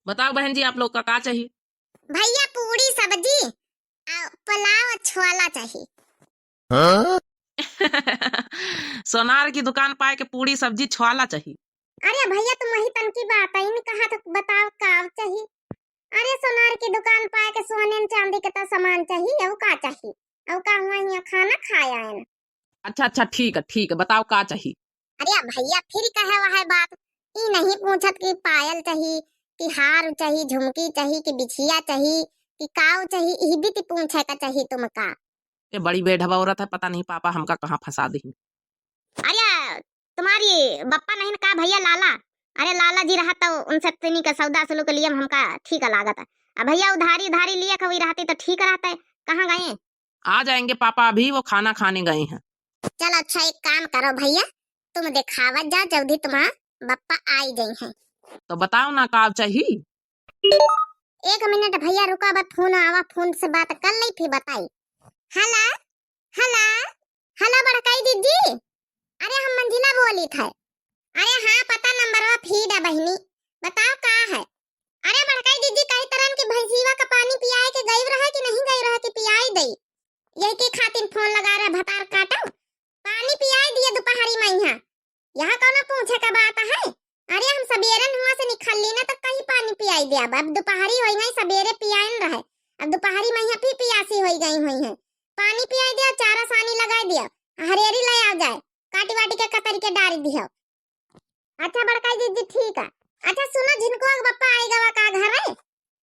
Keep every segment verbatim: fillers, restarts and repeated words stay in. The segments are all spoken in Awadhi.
बताओ बहन जी, आप लोग का का चाहिए? भैया, पूड़ी सब्जी, आ, पुलाव, छोला चाहिए। हाँ? सोनार की दुकान पाए के पूड़ी सब्जी छोला चाहिए। अरे भैया, तुम वही तन की बात है, इन कहा तो बताओ का चाहिए? अरे सोनार की दुकान पाए के सोने न चांदी के तो सामान चाहिए, अउ का चाहिए? अउ का हुआ यहाँ खाना खाया है ना? अच्छा, अच्छा, ठीक है, ठीक है, बताओ का चाहिए? अरे भैया, फिर कहे वह बात, ई नहीं पूछत कि पायल चाहिए, कि हार चाहिए, झुमकी चाहिए, कि बिछिया चाहिए, कि काव चाहिए, ई भी ती पूछे का चाहिए तुमका। ये बड़ी बेढब औरत है, पता नहीं पापा हमका कहाँ फंसा दी। अरे तुम्हारी बप्पा नहीं न का भैया लाला, अरे लाला जी रहा तो उनसे तनी का सौदा सुलू के लिए हमका ठीक लागत है। अब भैया उधारी उधारी लिए कभी रहती तो ठीक रहते, कहाँ गए? आ जाएंगे पापा, अभी वो खाना खाने गए हैं। चल अच्छा, एक काम करो भैया, तुम देखावत जाओ, जल्दी तुम्हारा बप्पा आई गई हैं। तो बताओ ना, का चाहिए? एक मिनट भैया, रुका, बस फोन आवा, फोन से बात कर ले, फिर बताई। हेलो, हेलो, हेलो बड़काई दीदी, अरे हम मंजिला बोली थे। अरे हाँ, पता नंबरवा फीड है बहिनी, बताओ का है? अरे बड़काई दीदी, कही तरन कि भैंसीवा का पानी पियाए के गई रहे कि नहीं गई रहे कि पियाई दई, यही के खातिर फोन लगा रहे भतार काटो, पानी पियाई दिए दोपहरी में यहाँ। यहाँ कौनो पूछे का बात है? अरे हम सबेरन हुआ से निकल ली ना तो कहीं पानी पियाई दिया। अब, अब दोपहरी होई गई, सबेरे पियाइन रहे, अब दोपहरी में यहाँ फिर पियासी होई गई हुई है। पानी पियाई दिया, चारा सानी लगाई दिया, हरेरी ले आ जाए, काटी वाटी के कतरी के डारी दियो। अच्छा बड़काई दीदी, ठीक है। अच्छा सुनो, झिनको के बप्पा आई गवा का घर है?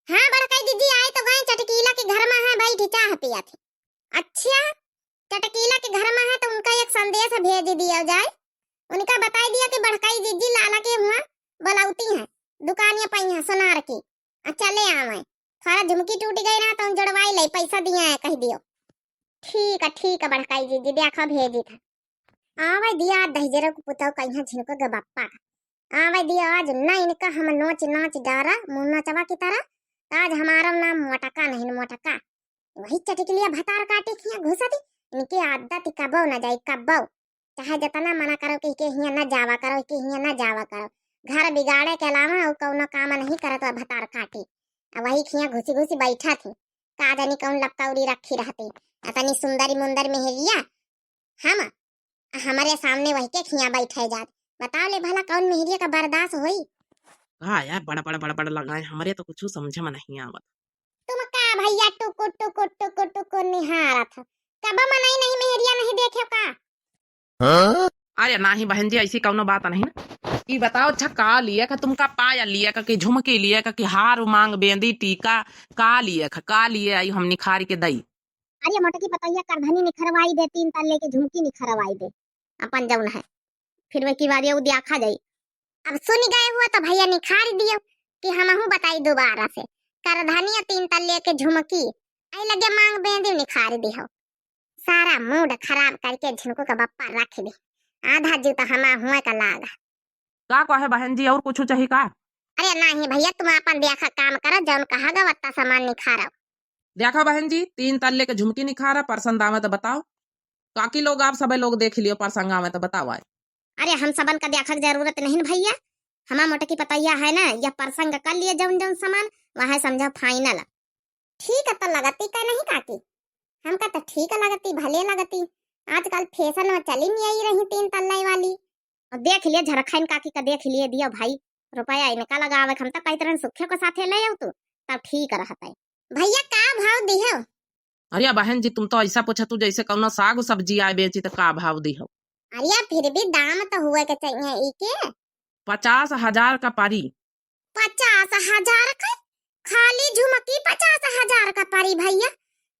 हाँ बड़काई दीदी, आई तो गए, चटकीला के घर में है, बैठी चाह पिया थे। अच्छा, चटकीला के घर में है तो उनका एक संदेश भेज दिया जाए, उनका बताई दिया कि बड़काई दीदी लाला के हुआ बलौती हैं, दुकानिया पाई हैं सोनार की, आ चले आवे, थोड़ा झुमकी टूट गई ना तो जोड़वाई ले, पैसा दिया है कह दियो। ठीक है, ठीक है बड़काई दीदी, देखा भेजी था। आवे दिया दहिजरा को पुताओ कहिया झिनको के बप्पा का। आवे दिया आज ना इनका हम नोच नाच डारा मुन्ना चवा की तरह, तो आज हमारा नाम मोटका नहीं मोटका। वही चटकलिया भतार काटी खिया घुसा दी, इनके आदत कबो ना जाई कबो। चाहे जितना मना करो कि के हिया ना जावा करो, के हिया ना जावा करो, घर बिगाड़े के अलावा और कौनो काम नहीं करत बा भतार काटी। आ वही खिया घुसी घुसी बैठा थी, का जानी कौन लपकौरी रखी रहती। अतनी सुंदरी मुंदर मेहरिया हम, आ हमरे सामने वही के खिया बैठे जात। बताओ ले भला कौन मेहरिया का बर्दाश्त होई? का यार, बड़ बड़ बड़ बड़ लगाए, हमरे तो कुछ समझ में नहीं आवत। तुम का भैया टुकुर टुकुर टुकुर टुकुर निहारत हो? कब मनई नहीं मेहरिया नहीं देखे का? हाँ? अरे नाही बहन जी, ऐसी कौनो बात नहीं ना। ई बताओ अच्छा, का लिए का तुमका पायल लिए का, कि झुमकी लिए का, कि हार मांग बेंदी टीका, का लिए का, का लिए आई हम निखार के दई? अरे मोटकी पतैया करधनी निखरवाई दे, तीन तल्ले की झुमकी निखरवाई दे, अपन जौन है, फिर वे की बारी उ द्याखा जाई। अब सुन गए हुआ तो भैया निखार दियो कि हमहू बताई दोबारा से, करधनिया तीन तल्ले के झुमकी, आई लगे मांग बेंदी निखार दियो। सारा मूड खराब करके झिनको का बप्पा रख दे, आधा जूता हमा हुआ का लाग। का कहे बहन जी, और कुछ चाहिए का? अरे नाही भैया, तुम अपन देखा काम करो, जौन कहा गा वत्ता सामान निखारो। देखो बहन जी, तीन तल्ले के झुमकी निखारा, पसंद आवे तो बताओ। काकी लोग आप सबे लोग देख लियो, पसंद आवे तो बताओ आए। अरे हम सबन का देखा के जरूरत नहीं न भैया, हमार मोटकी पतैया है ना, यह पसंद कर लिए जौन जौन सामान, वह समझो final। ठीक है, तो लगती का नहीं काकी, हमका तो ठीक लगती, भले लगती। आजकल fashion में चली नहीं आई रही तीन तल्ले वाली। और देख लिए झरखाइन काकी का, देख लिए दियो भाई, रुपया इनका लगावे, हम तो कई तरह सुखे को साथे ले आओ तू, तब ठीक रहत है। भैया का भाव दिहो? अरे बहन जी, तुम तो ऐसा पूछा तू जैसे कौनो साग सब्जी आए बेची तो का भाव दिहो? अरे फिर भी दाम तो हुए के चाहिए ई के। पचास हजार का परी। पचास हजार का? खाली झुमकी पचास हजार का परी भैया?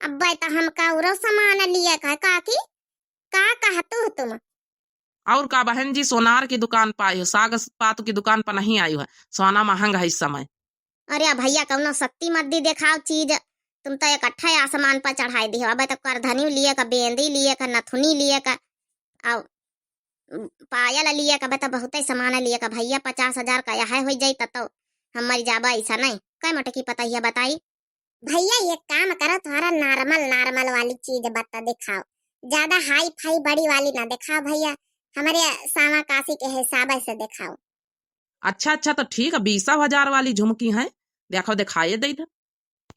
अब्बे तो हमका औरो सामान लिए का काकी, का कहतू तुम? और का बहन जी, सोनार की दुकान पर आई हो, साग पात की दुकान पर नहीं आई हो, सोना महंग है इस समय। अरे भैया, कौनो शक्ति मत दी देखाओ चीज, तुम तो इकट्ठा आसमान पर चढ़ाई दी हो। अबे तो करधनी लिए का, बेंदी लिए का, नथुनी लिए का, और पायल लिए का, अबे तो बहुते सामान लिए का भैया। पचास हजार का यह हो जाई त तो हम मर जाबा, ऐसा नहीं। कै मोटकी पतैया बताई? भैया एक काम करो, थोड़ा normal normal वाली चीज बता दिखाओ, ज्यादा हाई फाई बड़ी वाली ना दिखाओ भैया, हमारे सावा काशी के हिसाब से दिखाओ। अच्छा अच्छा, तो ठीक है, बीस हजार वाली झुमकी है, देखो, देखाए दे इधर।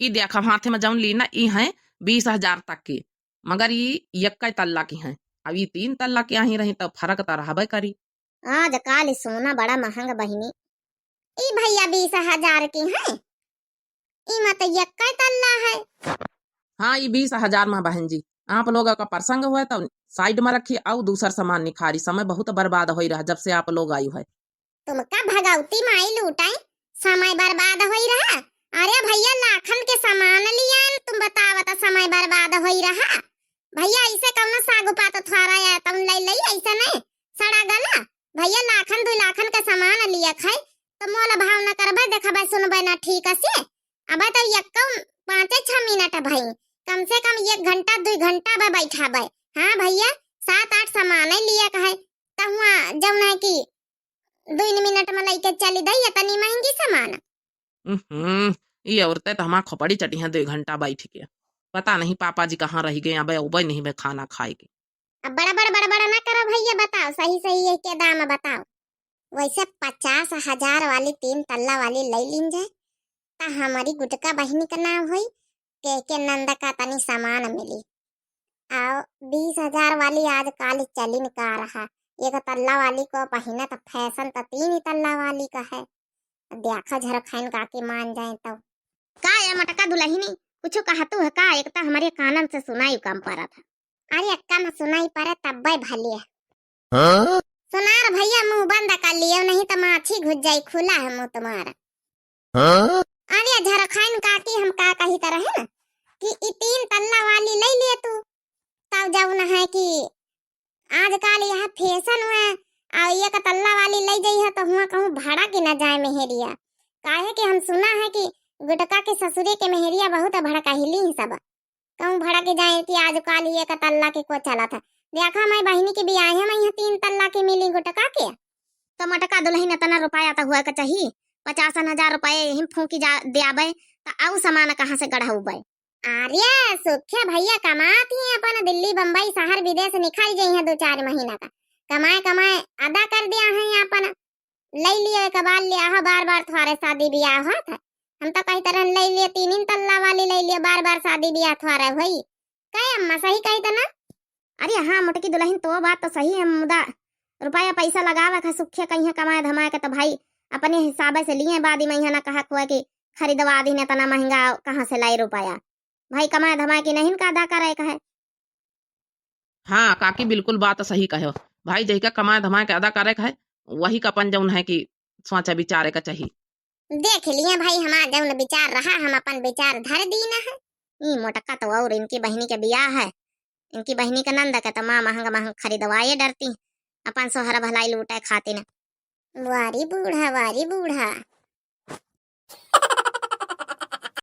ई देखो, हाथे में जौन ली ना, ई हैं बीस हजार तक के, मगर ई यक्का तल्ला की हैं। अब ई तीन तल्ला के आही रही, तब फरक त रहबे करी। आज काल सोना बड़ा महंग बहिनी। ई भैया बीस हजार की हैं, ई मत यक्का तल्ला है। हाँ, ई बीस हजार में बहन जी, आप लोग का प्रसंग हुआ तो side में रखी, आउ दूसर सामान निखारी। समय बहुत बर्बाद होई रहा जब से आप लोग आयु है। तुमका भगवती माई लूटाई, समय बर्बाद होई रहा। अरे भैया, लाखन के सामान लियान, तुम बतावत समय बर्बाद होई रहा। भैया, ऐसे कौनो सागु पात थोड़ा या तुम ले लई, ऐसे नहीं सड़ा गला। भैया, लाखन दुई लाखन के सामान लिया खाई, तो मोल भाव न करबे, देखबे, सुनबे ना ठीक से। अबे तो यक्को पाँचे छह मिनट भई, कम से कम एक घंटा दुई घंटा बे बैठाबे। हाँ भैया, सात आठ सामान लिया कहे, तो हुआ जौन है कि दुई मिनट में लइके चली दई, इतनी महंगी सामान। हम्म, ये औरतें तो हमार खोपड़ी चटी हैं दुई घंटा बैठ के। पता नहीं पापा जी कहाँ रह गए, अबे उबे नहीं बे खाना खाए के। अब बड़ा बड़ा बड़ा बड़ा ना करो भैया, बताओ सही सही है के दाम बताओ। वैसे पचास हजार वाली तीन तल्ला वाली ले लीन जाए, त हमारी गुटका बहिनी का नाम होई, के के नंद का तनी सामान मिली। आओ, बीस हजार वाली आज काल चलिन का रहा, एक तल्ला वाली को पहिना त फैशन त तीन ही तल्ला वाली का है। देखा झरखाइन काकी मान जाए तो। का ए मटका दुलहिनी, कुछ कहतू है का? एक त हमारे कानन से सुनाई कम परत है। अरे अक्का में सुनाई परे तब्बे भले। हाँ? सुनार भैया मुंह बंद कर लियो, नहीं तो माछी घुस जाई, खुला है मुंह तुम्हारा। हाँ? अरे झरखाइन काकी हम का कही तरह है ना कि ई तीन तल्ला वाली ले लिए तू, तब जौन है कि आजकल यह फैशन हुआ, आ एक तल्ला वाली ले जाई है तो हुआ कहूँ भड़क न जाए मेहरिया। काहे कि हम सुना है कि गुटका के ससुरे के मेहरिया बहुत भड़कहिली हैं सब। कहूँ भड़क जाए कि आजकल ही एक तल्ला के को चलत है। देखा मैं बहिनी के बियाहे में यहाँ तीन तल्ला के मिली गुटका के। तो मटका दुलहिन इतना रुपया तो हुआ के चाही, पचासन हजार रुपये यही फूकी जा द्याबे, तो आउ सामान कहाँ से गढ़ौबे? अरे सुखे भैया कमात ही अपन दिल्ली बम्बई शहर विदेश निकल जाई है दो चार महीना का, कमाए कमाए अदा कर दिया है अपन। ले लियो एक बार लिया हो, बार बार थोड़े शादी ब्याह होत है। हम तो कहते रहन ले लियो तीन तीन तल्ला वाली ले लियो, बार बार शादी ब्याह थोड़े होई। कहे अम्मा सही कही तो ना? अरे हाँ मोटकी दुलहिन, तो बात तो सही है, मुदा रुपया पैसा लगावे का सुखे कहीं कमाए धमाए के तो भाई अपने हिसाबे से लिए, बाद में यहाँ ना कहा हुआ कि खरीदवा दी इतना महंगा कहाँ से लाई रुपया। भाई कमाए धमाए की नहीं का अदा करे का है। हाँ काकी, बिल्कुल बात सही कहे हो। भाई जही का कमाए धमाए के अदा करे का है, वही का अपन जौन है कि सोचे विचारे का चाही। देख लिया भाई, हमार जौन विचार रहा, हम अपन विचार धर दीन है। ई मोटका तो और इनकी बहिनी के बियाह है, इनकी बहिनी के नंद के तो माँ महंग महंग खरीदवाए डरती, अपन सोहर भलाई लूटे खातिर। वारी बूढ़ा, वारी बूढ़ा।